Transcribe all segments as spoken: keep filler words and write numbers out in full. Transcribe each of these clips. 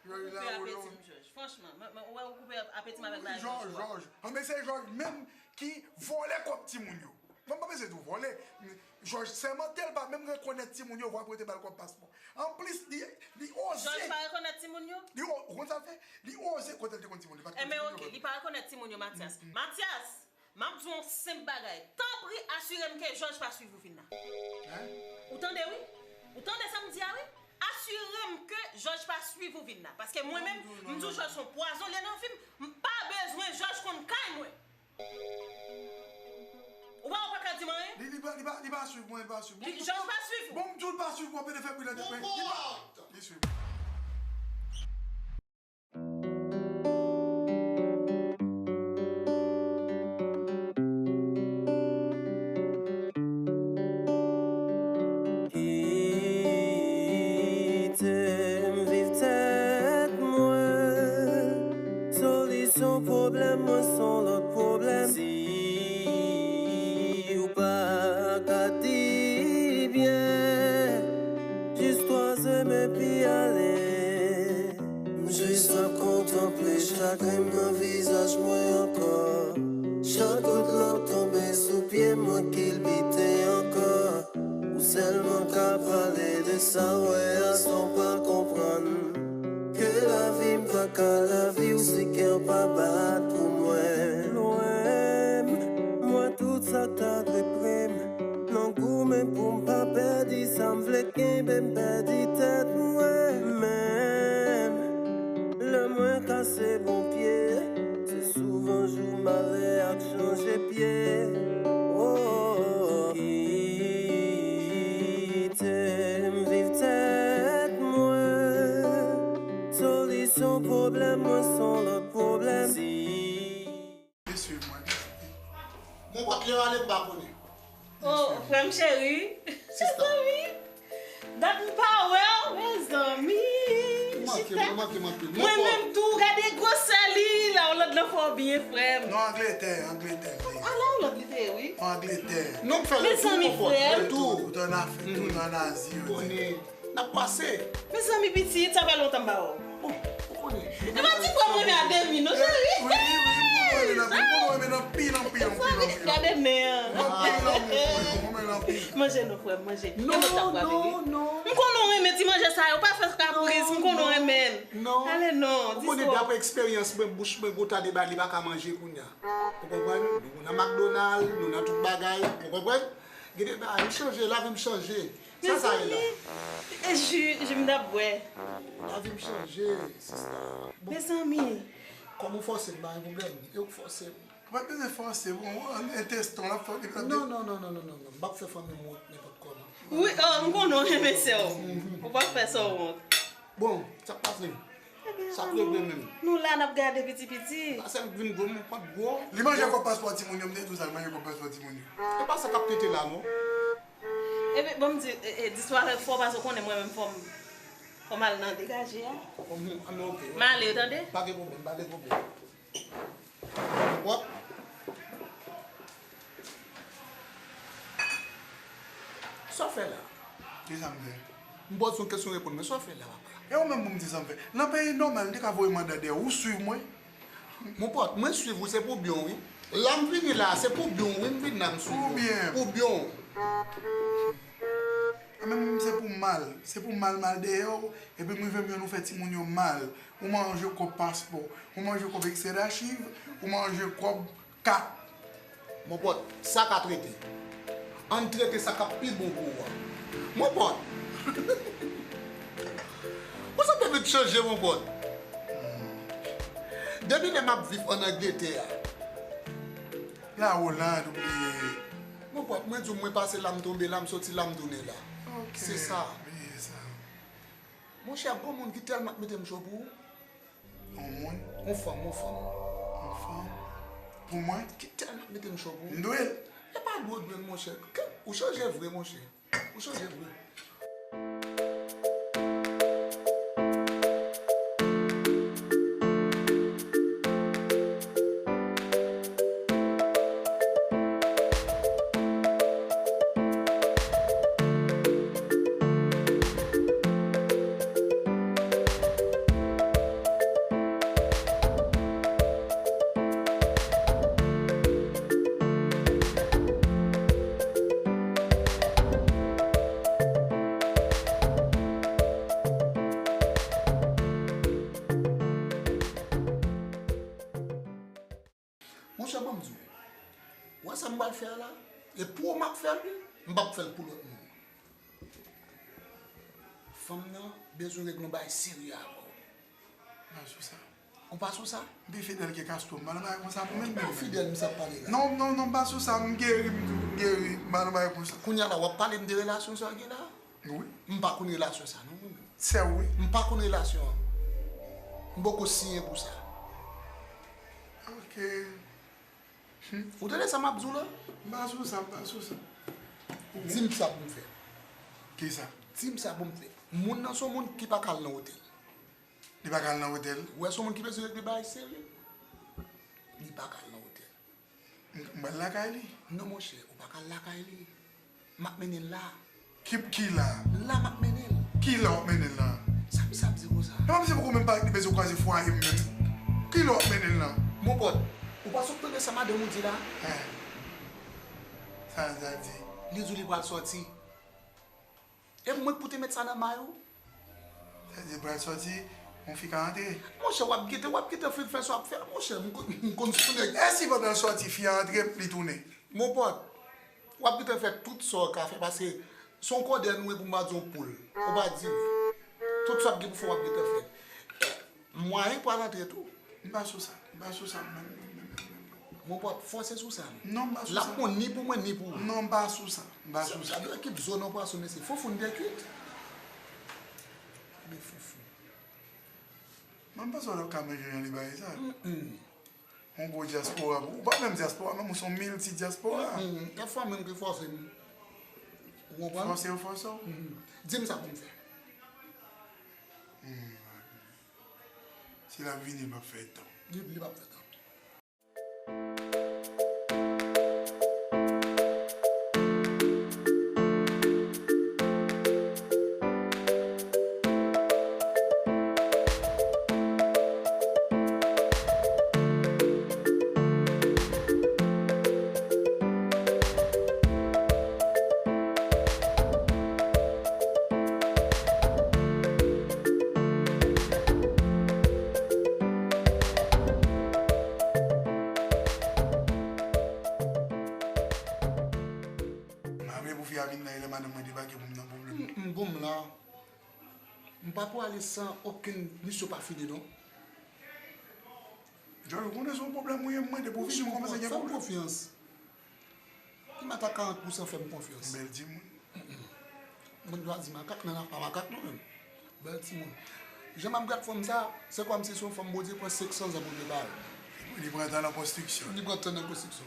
Jòj la, ou koupe apeti m, Jòj. Franchman, mwen, mwen, ou wè ou koupe apeti m avèk bagay Jòj, Jòj. Anben se Jòj menm ki vòlè kòb timoun yo. Mwen pa bezwen di w vòlè. Jòj sèmante l pa menm rekonèt timoun yo, vwa pou yo te ba l kòb paspò. Anplis, li, li oze. Jòj pa rekonèt timoun yo? Li o-, ou konn sa l fè? Li oze kote l te konn timoun, li pa t konn timoun yo. Enben, ok, li pa rekonèt timoun yo, Matyas. Matyas, m ap di w yon senp bagay. Tanpri, asire m ke Jòj pa swiv ou vin la. Hein? Ou tande, wi? Ou tande sa m di a, wi? Asire m ke Jòj pa swiv ou vin la. Paske mwen menm, m di w Jòj se yon pwazon li ye nan vi m. M pa bezwen Jòj konn kay mwen. Ou pa, ou pa ka di m anyen? Li, li pa, li pa, li pa swiv mwen, li pa swiv mwen. Li, Jòj pa swiv ou? Bon, m di w l pa swiv mwen, pede fè bri nan tèt mwen. Li pa, li swiv. Kite m viv tèt mwen. Solisyon pwoblèm mwen se yon lòt pwoblèm. Si w pa ka di byen, jis twa zem epi ale. M jis ap kontanple chagren m nan vizaj mwen ankò. Chak gout lòt tonbe sou pye m, mwen kilbite ankò. Ou sèlman ka pale de sa w wè a san w pa konprann. Ke lavi m pa ka lavi w si kè w pa bat pou mwen. Lwen m, m wè tout sa k ta dwe pre m. Nan goumen pou m pa pèdi sa m vle kenbe, m pèdi tèt mwen menm. Lè mwen kase bon pye, se souvan jou malè ak chanje pye. Oh, kite m viv tèt mwen. Solisyon pwoblèm mwen se yon lòt pwoblèm. Si Li swiv mwen. Mon pòt lè ale m pa konnen. Oh, frè m cheri. Sista. Mezanmi. Dat m pa wè w, mezanmi. Ou manke m, ou manke m anpil. Mwen menm tou, gade gwosè li. La, Olande lan fè w byen, frè m. Non, Angletè, Angletè. A, la Olande li te ye, wi. Angletè. Non, m fè le tou, mon pòt. Mezanmi, frè m. Le tou, tout an Afrik, tout an Azi, yo di. N ap pase. Mezanmi pitit, sa fè lontan m pa wè w. Bon, ou konnen. E pa ti frè m renmen a demi non, cheri. Wi, wi, m konnen w renmen nan, m konnen w renmen nan anpil, anpil, anpil, anpil. Gade men an. Anpil lanmou pou yo, mwen renmen l anpil. Manje non, frè m, manje. Non, non, non. M konnen w renmen ti manje sa yo, pa fè kapris, m konnen w renmen l. Non. Ale non, di sa. Ou konnen daprè eksperyans mwen, bouch mwen gwo ta debale, li pa ka manje kounya. Ou konprann? Nou nan McDonald, nou nan tout bagay, ou konprann? Gen de bagay, m chanje, lavi m chanje. Sa, sa ye la? Mezanmi, e ji, ji m t ap bwè. Lavi m chanje, sista. Bon. Mezanmi. Kòm ou fòse m, pa gen pwoblèm. E ou k fòse m. Ou pa t bezwen fòse, bon, entèstan w l ap fè w depi l ap. Non, non, non, non, non, non, non. M p ap fè fanmi m wont nenpòt kòman. Wi, oh, m konnen w renmen sè w. Mhm. Ou p ap fè sè w wont. Bon, sa k pase? Sa k regle menm? Nou la, n ap gade piti piti. Pase l vin gwo, men pa t gwo. Li manje kòb paspò timoun yo, m te di w sa, li manje kòb paspò timoun yo. E pa sa k ap pete la, non. Epi, bon, m di, e, e, di swa fò, paske w konnen mwen menm fò m, fò m al nan degaje a. Mhm, ah, men ok. M ale, tande? Pa gen pwoblèm, pa gen pwoblèm. Wap. Sa w fè la? Kisa m fè? M poze w kesyon, reponn mwen. Sa w fè la, papa? E ou menm pou m di sa m fè? Nan peyi nòmal, m te ka voye manda dèyè w, ou swiv mwen. Mon pòt, mwen swiv ou, se pou byen w, wi. La m vini la, se pou byen w, wi, m vin la, m swiv ou. Pou byen. Pou byen w. Mwen menm, se pou mal. Se pou mal, mal dèyè w. Epi m rive m jwenn ou fè timoun yo mal. Ou manje kòb paspò. Ou manje kòb ekstrè dachiv. Ou manje kòb kat. Mon pòt, sa ka trete. Ann trete sa k ap pi bon pou ou a. Mon pòt. Ou sanble vin chanje, mon pòt. Depi lè m ap viv ann Angletè a. La Oland, ou bliye. Mon pòt, mwen di w, mwen pase la, m tonbe la, m soti la, m tounen la. Ok, se sa. Bliye sa. Monchè, gon moun ki tèlman ap mete m cho pou ou. Yon moun? Yon fanm, yon fanm. Yon fanm? Pou mwen? Ki tèlman ap mete m cho pou ou. M dwe l? E pa dwe w dwe l, monchè. Ke, ou chanje vre, monchè. Ou chanje vre. Monchè, ban m di w. Ou wè sa m pral fè a la? E pou ou m ap fè l, wi. M p ap fè l pou lòt moun. Fanm nan bezwen regle yon bagay serye avè w. M pa sou sa. Ou pa sou sa? M te fidèl ke Castro, m pa nan bagay konsa pou menm menm. Ou fidèl, misye ap pale la. Non, non, non, m pa sou sa, m geri, m tou, m geri, m pa nan bagay konsa. Kounye a la, w ap pale m de relasyon sa w gen la? Wi. M pa konn relasyon sa, non, mwen menm. Sè w, wi. M pa konn relasyon an. M poko siyen pou sa. Ok. Hmm. Ou tande sa m ap di w la? M pa sou sa, m pa sou sa. Di m sa pou m fè. Kisa? Di m sa pou m fè. Moun nan se yon moun ki pa ka al nan otèl. Li pa ka al nan otèl? Ou wè se yon moun ki bezwen regle bagay serye. Li pa ka al nan otèl. M, m pral lakay li. Non, monchè, ou pa ka al lakay li. M ap mennen l la. Ki, ki la? La m ap mennen l. Ki la w ap mennen l la? Sa misye ap di konsa? E pa misye poko menm parèt li bezwen kwaze fwaye m menm. Ki la w ap mennen l la? Mon pòt, ou pa sot tande sa madanm ou di la? Hein. Sa l di? Li di w li pral sòti. E mwen k pou te met sa nan may ou? Sa l di l pral sòti, yon fi ka antre. Monchè, w ap gentan, w ap gentan fè, fè sa w ap fè a, monchè. M konn, m konn sou nèg. E si pandan l sòti, fi a antre, li tounen? Mon pòt, w ap gentan fè tout sa w ka fè, paske se yon kòdèy nou ye pou m pa di yon poul. Ou pa di wi. Tout sa w ap gen pou fè, w ap gentan fè. Mwayen pou al antre tou. M pa sou sa. M pa sou sa menm, menm, menm, menm, menm. Mon pòt, fòse sou sa non. Non, m pa sou sa. L ap bon ni pou mwen, ni pou ou. Non, m pa sou sa. M pa sou sa. Gade ekip zo nan pwason, mesye. Foufou n byen kwit. Men foufou. Mwen panse w t ap ka manje jan li bay sa. Mm, mm. Yon gwo dyaspora pou ou. Ou pa menm dyaspora, menm ou se yon milti dyaspora. Mm, mm. Kèk fwa menm ki fòse m. Ou konprann? Fòse yo fòse w. Mm. Di m sa pou m fè. Mm. Si l ap vini, l p ap fè tan. Li, li p ap fè tan. M ap vle pou fi a vin la, e lè madanm mwen debake pou m nan pwoblèm. M, m bon m la. M pa pou ale san okenn misyon pa fini non. Jòj, ou konnen se yon pwoblèm ou ye, m mande pou vini, ou kòmanse gen pwoblèm. Fè m konfyans. Li mèt a karant pousan fè m konfyans. Bèl timoun. Moun yo a di makak nan afè makak nou menm. Bèl timoun. Jan m ap gad fanm sa, se kòmsi se yon fanm Bondye pran senk san zan pou l prepare. Li pran tan nan konstriksyon. Li pran tan nan konstriksyon.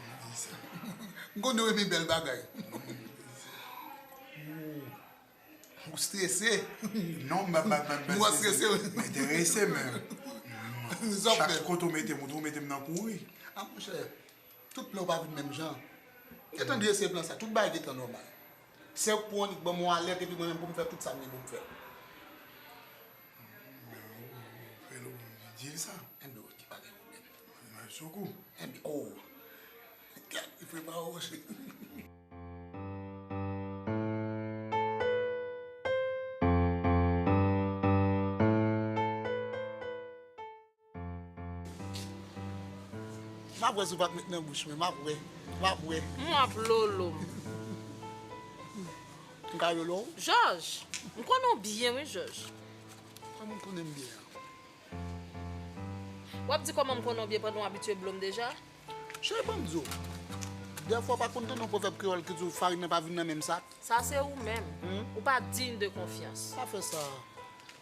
M konnen w renmen bèl bagay. Ou strese. Non, m pa, m pa, m pa strese. Ou strese, wi. M enterese, men chak kote w mete m, ou tou mete m nan kouri. A, monchè, tout plan w pa vin menm jan. Gentan drese plan sa, tout bagay gentan nòmal. Se ou k pran, li k ban m yon alèt, epi mwen menm pou m fè tout sa m gen pou m fè. Men ou, ou fè l, ou di l sa. Enben, oke, pa gen pwoblèm. Mwen sou kou. Enben, oh. Gad, li prepare w, cheri. M ap wè si w p ap met nan bouch mwen, m ap wè, m ap wè. M ap lolo m. M ka lolo w? Jòj, m konnen w byen wi, Jòj. Kòman w konnen m byen an? W ap di kòman m konnen w byen pandan w abitye blo m deja? Cheri, ban m di w. Dèfwa w pa konn tande yon pwovèb kreyòl ki di w farin nan pa vin nan menm sak? Sa se ou menm. Hmm? Ou pa digne de konfyans. Pa fè sa.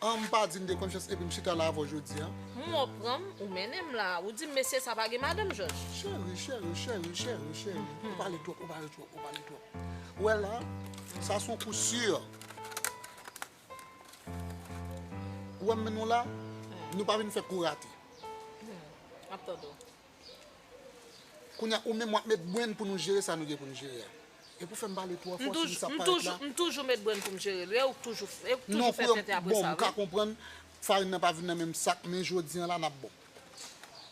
An, m pa digne de konfyans epi m chita la avè w jodi a. Mo pran m, ou mennen m la. Ou di m mesye sa pa gen madanm, Jòj. Cheri, cheri, cheri, cheri, cheri. Ou pale twòp, ou pale twòp, ou pale twòp. Ou wè la, sa se yon kou si. Ou wè m mennen w la, nou pa vin fè kou rate. Hmm. M ap tande w. Kounye a, ou menm w ap met brenn pou nou jere sa nou gen pou nou jere a. E pou fè m pale twò fò, si sa parèt la. M toujou met brenn pou m jere l, wi, e ou k toujou, e ou k toujou fè tenten apre sa, wi. Non, bon, m ka konprann farin nan pa vin nan menm sak, men jodi a la n ap bon.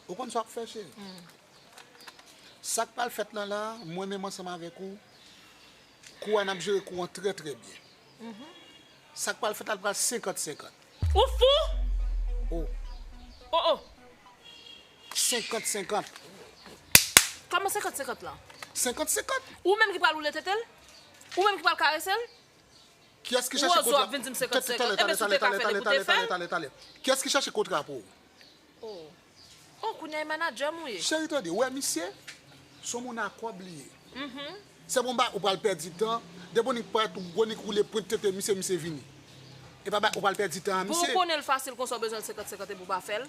Ou konn sa w ap fè, cheri? Hmm. Sa k pral fèt lan la, mwen menm ansanm avèk ou, kou a n ap jere kou an trè, trè byen. Mhm. Sa k pral fèt la, l pral senkant senkant. Ou fou? Oh. Oh, oh. Senkant senkant. Kòman senkant senkant lan? Senkant senkant. Ou menm ki pral woule tete l? Ou menm ki pral karese l? Kiyès ki chache kont la? Wozo ap vin di m senkant senkant. Ebyen, si w te ka fè l, ou te fè l. Kiyès ki chache kontra pou ou? Oh. Oh, kounye a e manadjè m ou ye. Cheri, tande, ou wè misye? Se yon moun a kòb li ye. Se bon ba, ou pral pèdi tan. Depi w nik parèt, ou gwo nik woule pwent tete misye, misye vini. E pa ba, ou pral pèdi tan a Pou w misye. Konnen l fasil konsa, w bezwen l senkant senkant e pou w pa fè l.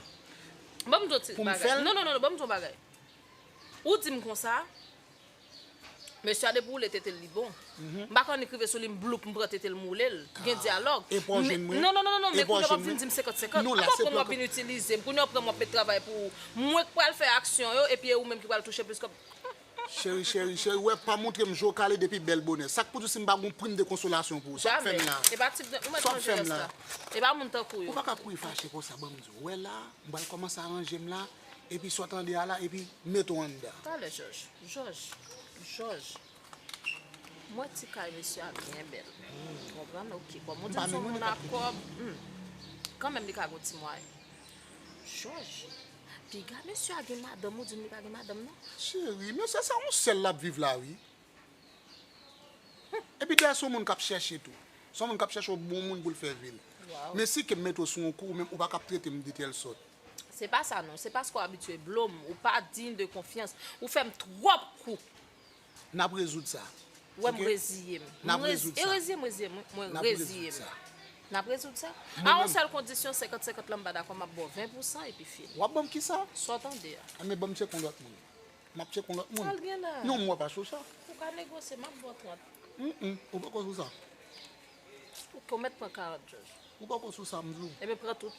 Ban m di w ti Pou m bagay. Fè l? Non, non, non, non, ban m di w bagay. Ou di m konsa, mesye a depi w woule tete l li bon. M pa konn nik rive sou li, m bloup, m pran tete l, m woule l. Gen dyalòg. E pou w jwenn mwen? Non, non, non, non, non, E men pou w kounye a w ap jwenn vin mwen? Di m senkant senkant. Non, la Apa se w pran m w ap vin itilize m, kounye a w pran m w ap met travay pou ou. Mwen k pral fè aksyon yo, epi e ou menm ki pral touche plis kòb. Cheri, cheri, cheri, wè, pa montre m je w kale depi bèl bonè. Sa k pou di w si m pa gon prim de konsolasyon pou ou? Sa w ap fè m la? E pa tip de, ou mèt Sa w ap manje fè m rès la? La. E pa moun tankou Ou yo. Pa ka kouri fache konsa, ban m di w. Wè la, m pral kòmanse aranje m la, epi sa w tande a la, epi mete w anndan. Talè, Jòj. Jòj. Jòj. Mwen ti kay mesye a byen bèl. Konprann? Ok. Kòm ou di m se yon moun a kòb. Hmm. Kanmenm li ka gon ti mwayen. Jòj. Piga mesye a gen madanm, ou di m li pa gen madanm non. Cheri, mesye se yon sèl l ap viv la, wi. Epi dayè se yon moun k ap chèche tou. Se yon moun k ap chèche yon bon moun pou l fè vi l. Waw. Men si ke m mete w sou yon kou, ou menm ou pa ka ap trete m de tèl sòt. Se pa sa non, se paske w abitye blo m, ou pa diy de konfyans, ou fè m twòp kou. N ap rezoud sa. Ou wè m Ok? reziye m. N ap M rez- rezoud E sa. Reziye m, reziye m, mwen, mwen N ap reziye rezoud m. Sa. N ap rezoud sa? Mwen A yon menm- sèl kondisyon, senkant senkant lan m pa dakò, m ap ba w ven pou san epi fini. W ap ban m kisa? Sa w tande a? A men ban m tcheke yon lòt moun. M ap tcheke yon lòt moun. Sa l gen la? Non, m wè pa sou sa. Ou ka negosye, m ap ba w trant. Mm, mm, ou poko sou sa. Ok, ou mèt pran karant, Jòj. Ou poko sou sa, m di w. Ebyen, pran tout.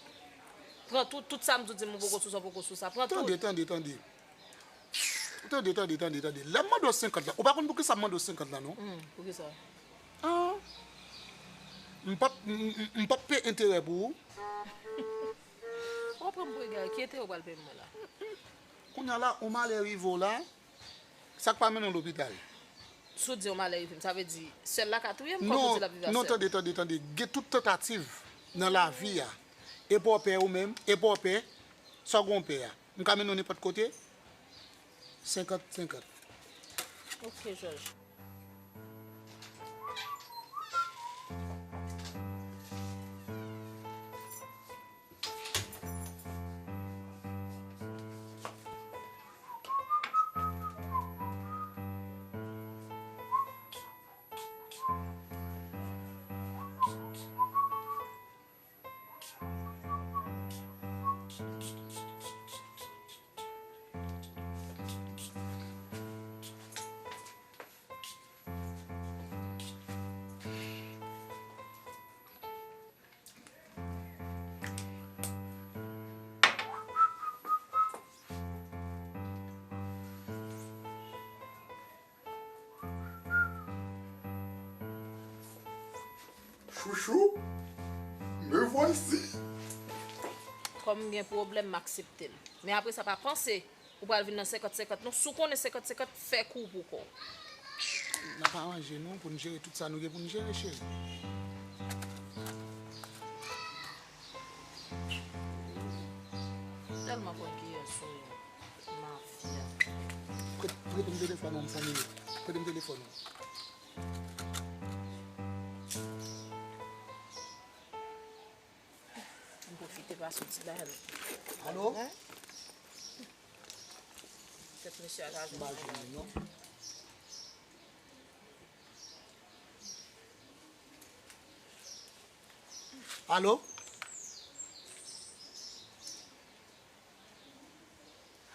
Pran tout, tout sa m di w, di m ou poko sou sa, ou poko sou sa. Pran tout. Tande, tande, tande. Tande, tande, tande, tande. Lè m mande w senkant la, ou pa konn poukisa m mande w senkant la, non? Hmm, poukisa? Ah. M p ap, m, m, m p ap peye enterè pou ou. W ap pran m pou egare, ki enterè w pral peye m mwen la? Kounye a la, yon malè rive w la, sa k pa mennen w lopital? Si w di yon malè rive m, sa vle di sèl la ka touye m, kòm ou di l ap viv a Non, sèl. Tande, tande, tande. Gen tout tantativ nan lavi a. E pa w pè ou menm, e pa w pè, sa w gen w pè a. M ka mennen w nenpòt kote, senkant senkant. Ok, Jòj. Chouchou, me voici. Kòm m gen pwoblèm, m aksepte l. Men apre sa, pa panse ou pral vin nan senkant senkant non. Si w konnen senkant senkant, fè kou w pou kò w. N ap aranje nou pou n jere tout sa nou gen pou n jere, cheri. Tèlman konn kiyès ou ye. Mafya. Prete, prete m telefòn ou, m fon minit. Prete m telefòn ou. M pwofite pase yon ti bagay. Alo? Tèt mesye a ka M jwenn pa mwen. Jwenn li non. Alo?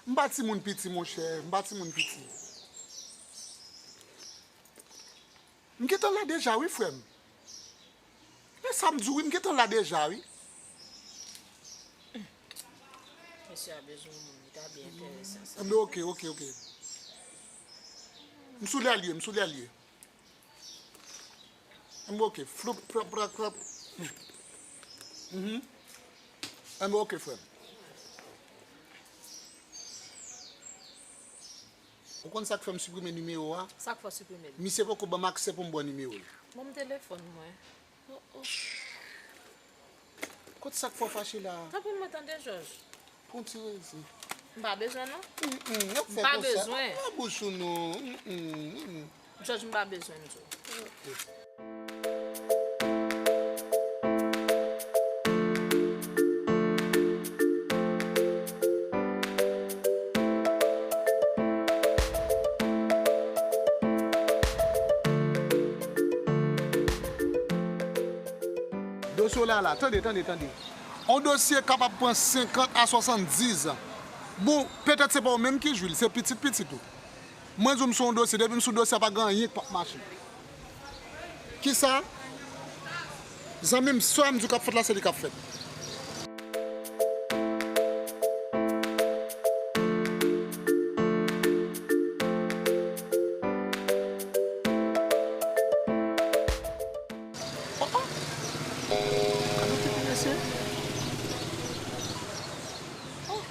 M pa timoun piti, monchè. M pa timoun piti. M gentan la deja, wi, frè m. Men sa m di w, wi, m gentan la deja, wi. Mesye a bezwen yon moun, li ta byen enterese ansanm. Enben, ok, ok, ok. M sou lè l ye, m sou lè l ye. Enben, ok, floup, prap, prap, prap. Mhm. Enben, ok, frè m. Ou konn sa k fè m siprime nimewo a? Sa k fè w siprime l? Misye poko ban m aksè pou m ba w nimewo l. Ban m telefòn mwen. Oh, oh. Kot sa k fè w fache la a? Tanpri mwen tande, Jòj. Pran ti rezi. M pa bezwen non. Mm, mm, y ap fè konsa. M pa bezwen. Nan bouch ou non. Mm, mm, mm. Jòj, m pa bezwen m di w. Dosye w la la, tande, tande, tande. On dosye kapab pran senkant a swasanndizan. Bon, petèt se pa ou menm ki jwi l, se pitit pitit ou. Mwen di w m sou yon dosye, depi m sou dosye a pa gen anyen k p ap mache. Kisa? Zanmi m, sa m di w k ap fèt la, se li k ap fèt. Oh, oh. Gade yon ti ti mesye. Oh.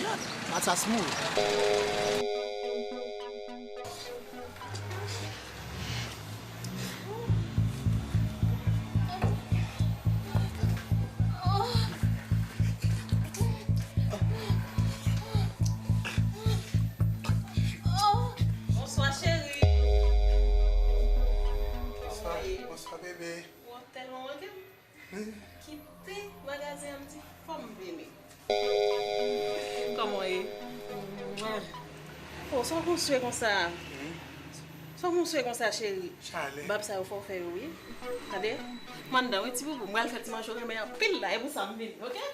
Gad, Matyas mouri. Bonswa, cheri. Bonswa, bebe. Ou tèlman manke m. Kite magazen an, m di fò m vini. Kòman w ye? O, sa w konn swe konsa? Sa w konn swe konsa, cheri? Chalè. Bab sa yo fò w fè yo, wi. Tande? M anndan, wi, ti boubou. M pral fè ti manje w renmen anpil la. E pou sa m vini, oke?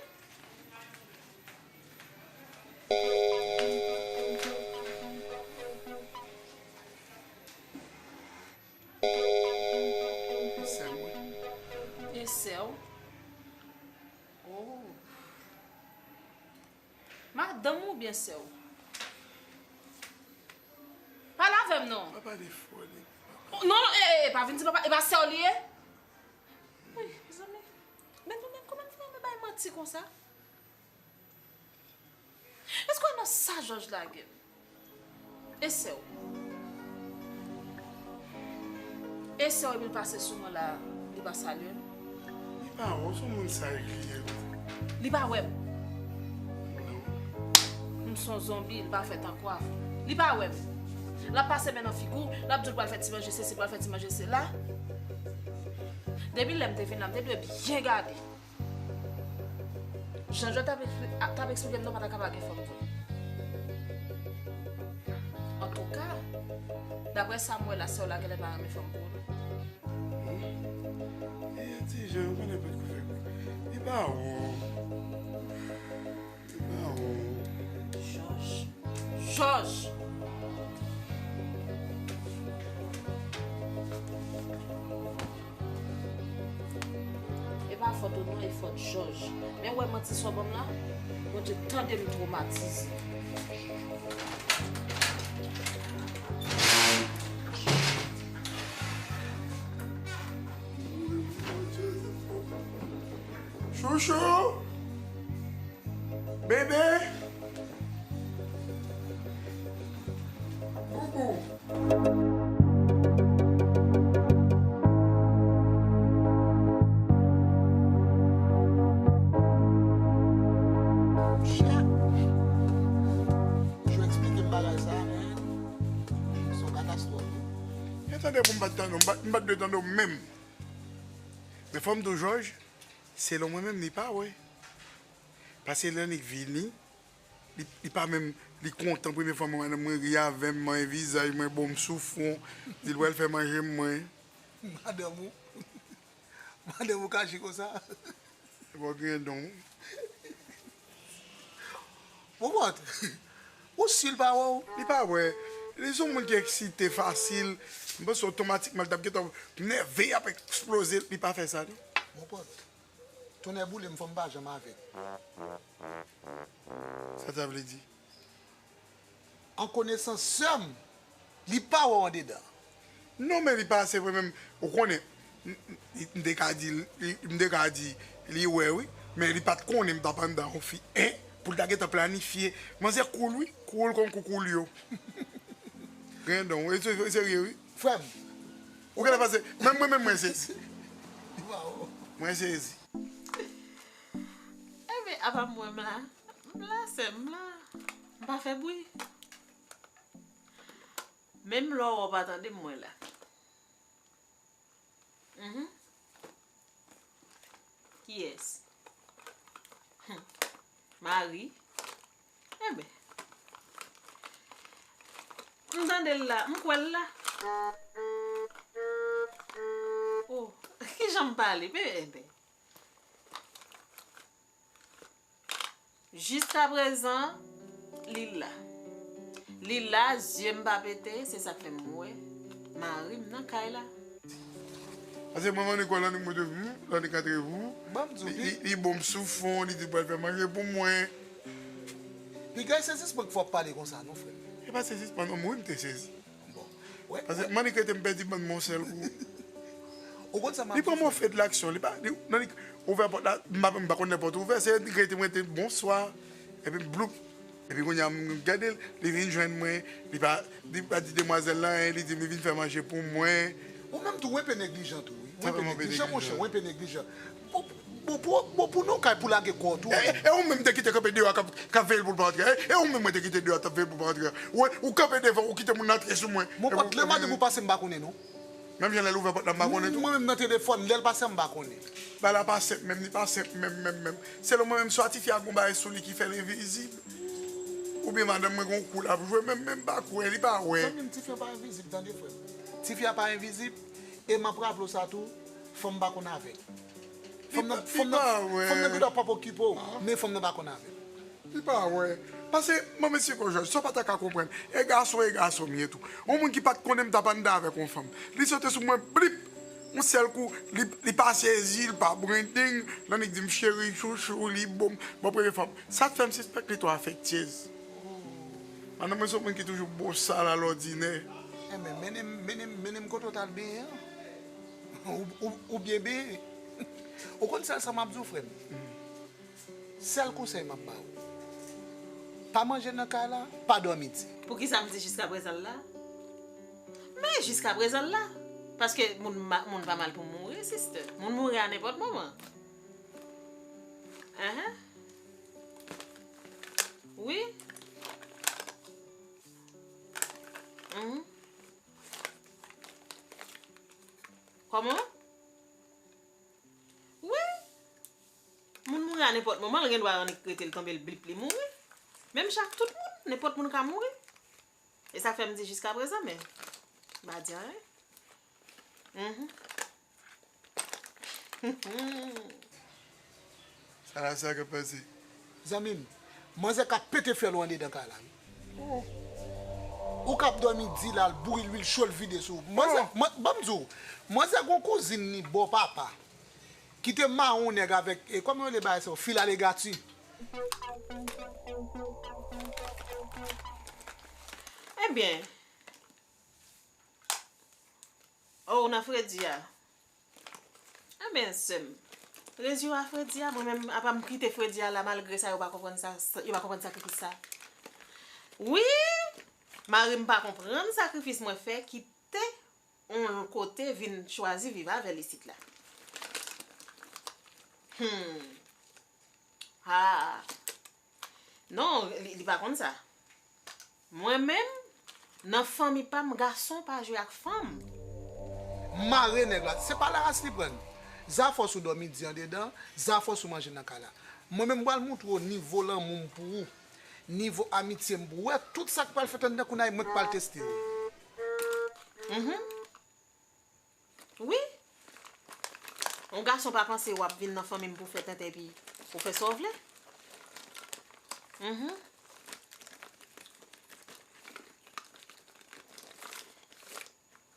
E sè m, wi. E sè w? Oh. Madanm ou oubyen sè w? Pale avè m non. Pa pale fò, li. Oh, non, non, e, e, e, pa vin di papa, e pa sè w li ye? Wi, mezanmi. Men nou menm, kòman nou fè renmen bay manti konsa? Èske w wè nan sa Jòj lage m? E sè w? E sè w epi l pase sou mwen la, li pa salye m? Li pa wè w, se yon moun saj li ye wi. Li pa wè m? Non. M se yon zonbi, li pa fèt an kwaf. Li pa wè m. L ap pase men nan figi w, l ap di w l pral fè ti manje sesi, l pral fè ti manje sela. Depi lè m te vin la, m te dwe byen gade. Jan Jòj t ap ekspli-, t ap eksplike m nan, pa ta ka pa gen fanm vre. Antouka, daprè sa m wè la, sè w la genlè pa renmen fanm pou ou non. Hmm? E ti jan, ou konnen pèt kou fèk. Li pa wè w. Li pa wè w. Jòj. Jòj! E pa fòt ou non, e fòt Jòj. Men w wè manti sa w ban m la, Bondye tande m twomatize. Chouchou! Bebe! Boubou! Monchè, pou yo eksplike m bagay sa a, men, se yon katastwòf wi. Men tande pou m pa t tande w, m pa, m pa t dwe tande w menm. Men fò m di w, Jòj, selon mwen menm, li pa wè. Paske lè annik vini, li, li pa menm, li kontan premye fwa mwen wè l, mwen ri avè m, manyen vizaj mwen, bon m sou fwon, di l pral fè manje mwen. Madanm ou, madanm ou kache konsa. Bon, grendon. Popot, ou si l pa wè w? Li pa wè. Li se yon moun ki eksite fasil. M panse otomatikman li t ap gentan nève, ap eksploze. Li pa fè sa, non. Popot. Tonnè boule m, fò m pa janm avèg. Sa sa vle di? An konesans sè m, li pa wè w andedan. Non, men li pa, se vre menm, ou konnen, m, m, m te ka di, li, m te ka di, li wè wi, men li pa t konnen m t ap anndan yon fi, en, pou l ta gentan planifye. Manzè cool wi, cool kon kou Coolio. Grendon, e se, e serye wi. Frè m. Ou genlè panse, menm mwen menm mwen sezi. Mwen sezi. Enben, apa m wè m la? M M la, sè m, m la. M pa fè bri. Menm lè w pa tande m, mwen la. Mhm. Kiyès? Hmm. Mari. Enben. M tande l la, m kwè l la. Oh, kijan m pale? Enben. Jiskaprezan, li la. Li la, zye m pa pete, se sa k fè m wè mari m nan kay la. Paske mwen, mwen, Nicole, lè Nicole mwen te vin, lè Nicole antre vou, Ban m di w, li, li, li bon m sou fon, li di l pral fè manje pou mwen. Piga, se jis mwen k fè w ap pale konsa, non, frè m. E pa se jis mwen, non, mwen, m te sezi. Bon. Wè, Paske wè. Manik rete m pèdi bann mwen sèl kou. Ou konn sa m ap Li pran di w, mwen frè m? Fè de laksyon. Li pa, li, nan li ouvè pòt la, m pa, m pa konn lè pòt ouvè, se li rete mwen te bonswa. Epi bloup. Epi kounye a m gade l, li vin jwenn mwen, li pa, li pa di demwazèl la anyen, li di m li vin fè manje pou mwen. Ou menm tou, w enpe neglijan tou, wi. W Sa enpe fè mwen neglijan? Monchè, w enpe neglijan. Bon, bon, pou, bon, pou nou kay pou lage kò w tou. E, e, e ou menm te kite kanpe deyò k ap, k ap veye l pou l pa antre. E, e ou menm mwen te kite deyò k ap veye l pou l pa antre. Ou, ou kanpe devan, ou kite moun antre sou mwen. Mwen, pòt lè m ap di pou pase m pa konnen non. Menm jan lè l ouvè pòt la m pa konnen tou. Mwen menm nan telefòn, lè l pase m pa konnen. Bagay la pa senp menm, li pa senp menm, menm, menm. Selon mwen menm, swa tifi a gon bagay sou li ki fè l envizib. Oubyen madanm mwen gon kou l ap jwe, menm, menm pa kwè, li pa wè. Zanmi m, tifi a pa envizib, tande frè m. Tifi a pa envizib, e m ap raple w sa tou, fanm pa konn avè l. Fanm nan, fanm nan, fanm nan gendwa p ap okipe w, men fanm nan pa konn avè l. Li pa wè. Paske, manmi Siko Jòj, sa w pa ta ka konprann. E gason, e gason m ye tou. Yon moun ki pa t konnen m t ap anndan avèk yon fanm. Li sote sou mwen, blip! Yon sèl kou, li, li pa sezi, li pa brendeng. Nan li di m cheri, chouchou, li bon m. Bon, premye fanm. Sa t fè m sispèk li twò afektyez. Madanm mwen se yon moun ki toujou bosal alòdinè. Enben, mennen m, mennen m, mennen m kote w t al benyen an. Ou, ou, ou byen benyen. Ou konn sèl sa m ap di w, frè m? Sèl konsèy m ap ba w, pa manje nan kay la, pa dòmi di. Poukisa m di jiskaprezan l la? Men jiskaprezan l la. Paske moun, ma- moun pa mal pou mouri, sister. Moun mouri a nenpòt moman. Enhen. Wi. Mhm. Kòman? Wi. Moun mouri a nenpòt moman, l gen dwa annik rete l tonbe, l blip, li mouri. Menm jan ak tout moun, nenpòt moun ka mouri. E sa k fè m di jiskaprezan, men m pa di anyen. Mhm. Sa la, sa k ap pase? Zanmi m, manzè k ap pete fyèl ou anndedan kay la, wi. Ou k ap dòmi di la, l bouyi lwil cho, l vide sou ou. Manzè, man- ban m di w, manzè gon kouzin li bò papa ki te mawon nèg avèk, e, kòman yo rele bagay sa yo? Fil alegati. Ebyen, oh, ou nan fredi a? Ebyen, sè m, rezi w a fredi a, mwen menm, apa m kite fredi a la, malgre sa, yo pa konprann sa, sa- yo pa konprann sakrifis sa. Wi, mari m pa konprann sakrifis mwen fè, kite yon kote vin chwazi viv avè l isit la. Hmm. Ah. Non, li, li pa konn sa. Mwen menm, nan fanmi pa m, gason pa jwe ak fanm. Mare nèg la, se pa laras li pran. Zafòs ou dòmi di andedan, zafòs ou manje nan kay la. Mwen menm, m pral montre w nivo lanmou m pou ou, nivo amitye m pou ou. Wè, tout sa k pral fèt anndan kounye a, mwen k pral teste w. Mhm. Wi. Yon gason pa panse w ap vin nan fanmi m pou fè tenten epi pou fè sa w vle. Mhm.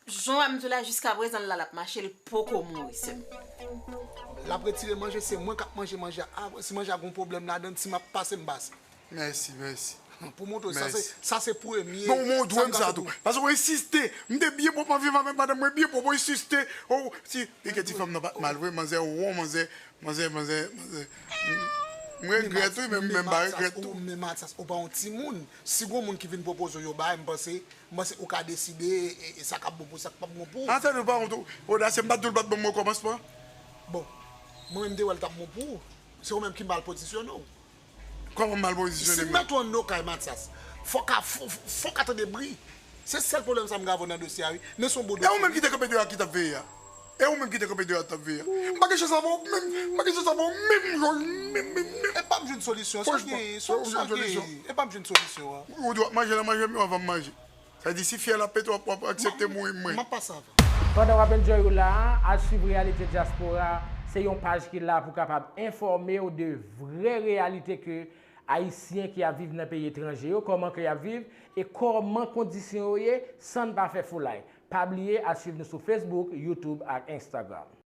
Jan w wè m di w la, jiskaprezan l la, l ap mache, l poko mouri, sè m. L ap retire manje, se mwen k ap manje manje a. Apre, si manje a gon pwoblèm ladan l, si m ap pase, m pase. Mèsi, mèsi. Pou montre w, sa se, sa se premye. Non, men w dwe m sa tou. Paske w ensiste. M te byen pwòp, m ap viv avèk madanm mwen byen pwòp, w ensiste. Oh, si, e ke ti fanm nan pa t mal vre, manzè won, manzè, manzè, manzè, manzè. M, m regrèt, wi, men m pa regrèt tou. Men Matyas, ou pa yon timoun. Si gon moun ki vin pwopoze w yon bagay, m panse, m panse ou ka deside, e, e sa k ap bon pou, sa k p ap bon pou ou. Atande, ou pa wont, odasye, m pa t di w l pa t bon m okòmansman. Bon, mwen menm, m te wè l t ap bon pou ou. Se ou menm ki mal pozisyone w. Kòman m mal pozisyone Si menm? Mèt ou an no kay Matyas, fòk a fòk a tande bri. Se sèl pwoblèm sa m gen avè w nan dosye a wi. Men se yon bon dosye. E ou menm ki te kanpe deyò a ki t ap veye a? E ou menm ki te kanpe deyò a t ap veye a? M pa gen chans avè w menm, m pa gen chans avè w menm Jòj, menm, menm, menm. E pa m jwenn solisyon. Sa Franchman, gen, ou jwenn sa gen. solisyon. E pa m jwenn solisyon an. Ou dwe ap manje nan manje m yo avan m manje. Sa di si fyèl ap pete w ap aksepte mouri mwen. M ap pase avè. Pandan w ap enjoy ou la a, al swiv Reyalite Dyaspora, se yon paj ki la pou kapab enfòme w de vrè reyalite ke Ayisyen ki ap viv nan peyi etranje yo, kòman ke y ap viv e kòman kondisyon yo ye san n pa fè foulay. Pa bliye al swiv nou sou Facebook, YouTube ak Instagram.